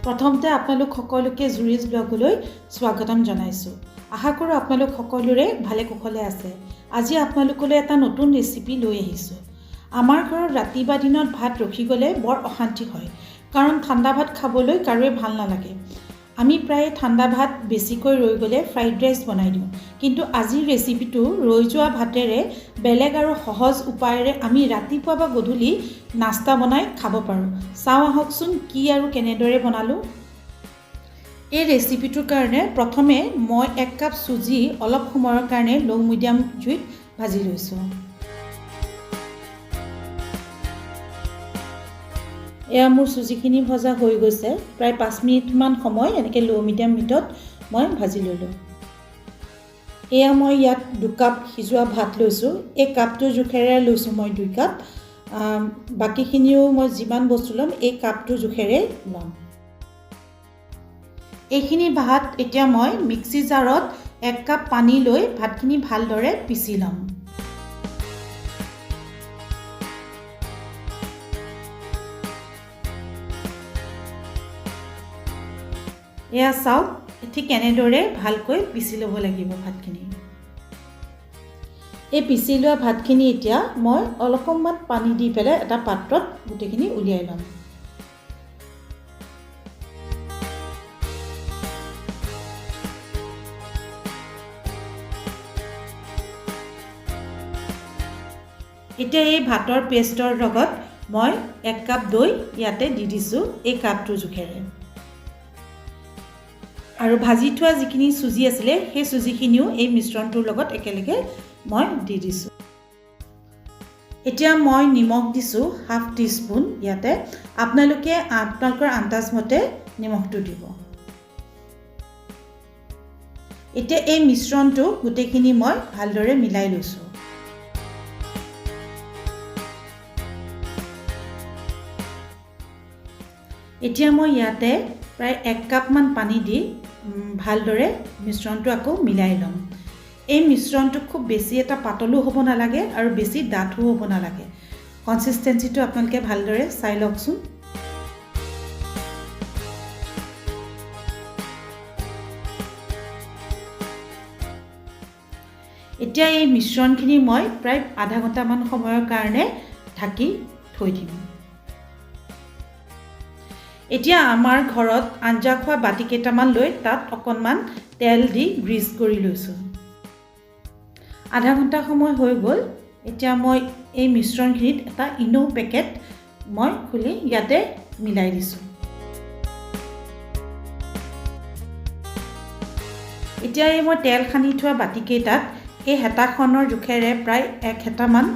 প্ৰথমতে আপোনালোক সকলোকে জুৰিজ ব্লগলৈ স্বাগতম জনাইছোঁ। আশা কৰোঁ আপোনালোক সকলোৰে ভালে কুশলে আছে। আজি আপোনালোকলৈ এটা নতুন ৰেচিপি লৈ আহিছোঁ। আমাৰ ঘৰত ৰাতি বা দিনত ভাত ৰখি গ'লে বৰ অশান্তি হয়, কাৰণ ঠাণ্ডা ভাত খাবলৈ কাৰোৱে ভাল নালাগে। আমি প্ৰায়ে ঠাণ্ডা ভাত বেছিকৈ ৰৈ গ'লে ফ্ৰাইড ৰাইচ বনাই দিওঁ, কিন্তু আজিৰ ৰেচিপিটো ৰৈ যোৱা ভাতেৰে বেলেগ আৰু সহজ উপায়েৰে আমি ৰাতিপুৱা বা গধূলি নাস্তা বনাই খাব পাৰোঁ। চাওঁ আহকচোন কি আৰু কেনেদৰে বনালোঁ। এই ৰেচিপিটোৰ কাৰণে প্ৰথমে মই 1 কাপ চুজি অলপ সময়ৰ কাৰণে ল' মিডিয়াম জুইত ভাজি লৈছোঁ। এয়া মোৰ চুজিখিনি ভজা হৈ গৈছে। প্ৰায় 5 মিনিটমান সময় এনেকৈ ল' মিডিয়াম হিটত মই ভাজি ল'লোঁ। এয়া মই ইয়াত 2 কাপ সিজোৱা ভাত লৈছোঁ। এই কাপটোৰ জোখেৰে লৈছোঁ মই 2 কাপ। বাকীখিনিও মই যিমান বস্তু ল'ম এই কাপটোৰ জোখেৰে ল'ম। এইখিনি ভাত এতিয়া মই মিক্সি জাৰত 1 কাপ পানী লৈ ভাতখিনি ভালদৰে পিচি ল'ম। এয়া চাওক, ঠিক এনেদৰে ভালকৈ পিচি ল'ব লাগিব ভাতখিনি। এই পিচি লোৱা ভাতখিনি এতিয়া মই অলপমান পানী দি পেলাই এটা পাত্ৰত গোটেইখিনি উলিয়াই ল'ম। এতিয়া এই ভাতৰ পেষ্টৰ লগত মই 1 কাপ দৈ ইয়াতে দি দিছোঁ এই কাপটোৰ জোখেৰে। আৰু ভাজি থোৱা যিখিনি চুজি আছিলে সেই চুজিখিনিও এই মিশ্ৰণটোৰ লগত একেলগে মই দি দিছোঁ। এতিয়া মই নিমখ দিছোঁ হাফ টিস্পুন ইয়াতে। আপোনালোকে আপোনালোকৰ আন্দাজমতে নিমখটো দিব। এতিয়া এই মিশ্ৰণটো গোটেইখিনি মই ভালদৰে মিলাই লৈছোঁ। এতিয়া মই ইয়াতে প্ৰায় 1 কাপমান পানী দি ভালদৰে মিশ্ৰণটো আকৌ মিলাই ল'ম। এই মিশ্ৰণটো খুব বেছি এটা পাতলো হ'ব নালাগে আৰু বেছি ডাঠো হ'ব নালাগে। কনচিষ্টেঞ্চিটো আপোনালোকে ভালদৰে চাই লওকচোন। এতিয়া এই মিশ্ৰণখিনি মই প্ৰায় আধা ঘণ্টামান সময়ৰ কাৰণে ঢাকি থৈ দিম। এতিয়া আমাৰ ঘৰত আঞ্জা খোৱা বাতি কেইটামান লৈ তাত অকণমান তেল দি গ্ৰীজ কৰি লৈছোঁ। আধা ঘণ্টা সময় হৈ গ'ল। এতিয়া মই এই মিশ্ৰণখিনিত এটা ইন' পেকেট মই খুলি ইয়াতে মিলাই দিছোঁ। এতিয়া এই মই তেল সানি থোৱা বাতিকেইটাত এই হেতাখনৰ জোখেৰে প্ৰায় 1 হেতামান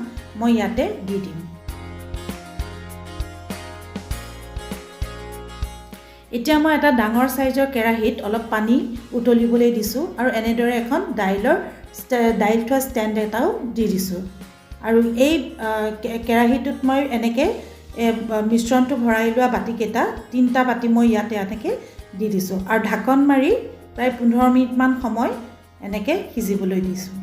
মই ইয়াতে দি দিম। এতিয়া মই এটা ডাঙৰ চাইজৰ কেৰাহীত অলপ পানী উতলিবলৈ দিছোঁ আৰু এনেদৰে এখন দাইল থোৱা ষ্টেণ্ড এটাও দি দিছোঁ। আৰু এই কেৰাহীটোত মই এনেকৈ মিশ্ৰণটো ভৰাই লোৱা বাতিকেইটা 3টা বাতি মই ইয়াতে এনেকৈ দি দিছোঁ আৰু ঢাকন মাৰি প্ৰায় 15 মিনিটমান সময় এনেকৈ সিজিবলৈ দিছোঁ।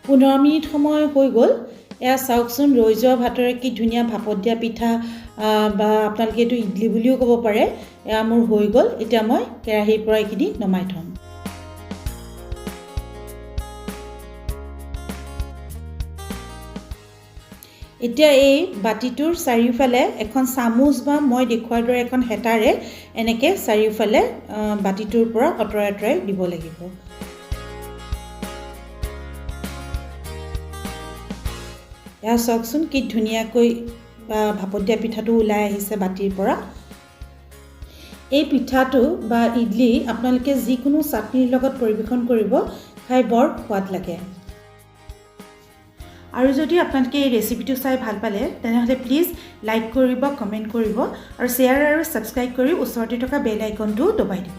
15 মিনিট সময় হৈ গ'ল। এয়া চাওকচোন, ৰৈ যোৱা ভাতৰে কি ধুনীয়া ভাপত দিয়া পিঠা বা আপোনালোকে এইটো ইডলি বুলিও ক'ব পাৰে। এয়া মোৰ হৈ গ'ল। এতিয়া মই কেৰাহীৰ পৰা এইখিনি নমাই থ'ম। এতিয়া এই বাতিটোৰ চাৰিওফালে এখন চামুচ বা মই দেখুওৱাৰ দৰে এখন হেতাৰে এনেকৈ চাৰিওফালে বাতিটোৰ পৰা আঁতৰাই আঁতৰাই দিব লাগিব। এয়া চাওকচোন কি ধুনীয়াকৈ ভাপত দিয়া পিঠাটো ওলাই আহিছে বাতিৰ পৰা। এই পিঠাটো বা ইডলি আপোনালোকে যিকোনো চাটনিৰ লগত পৰিৱেশন কৰিব, খাই বৰ সোৱাদ লাগে। আৰু যদি আপোনালোকে এই ৰেচিপিটো চাই ভাল পালে তেনেহ'লে প্লিজ লাইক কৰিব, কমেণ্ট কৰিব আৰু শ্বেয়াৰ আৰু ছাবস্ক্ৰাইব কৰি ওচৰতে থকা বেল আইকনটোও দবাই দিব।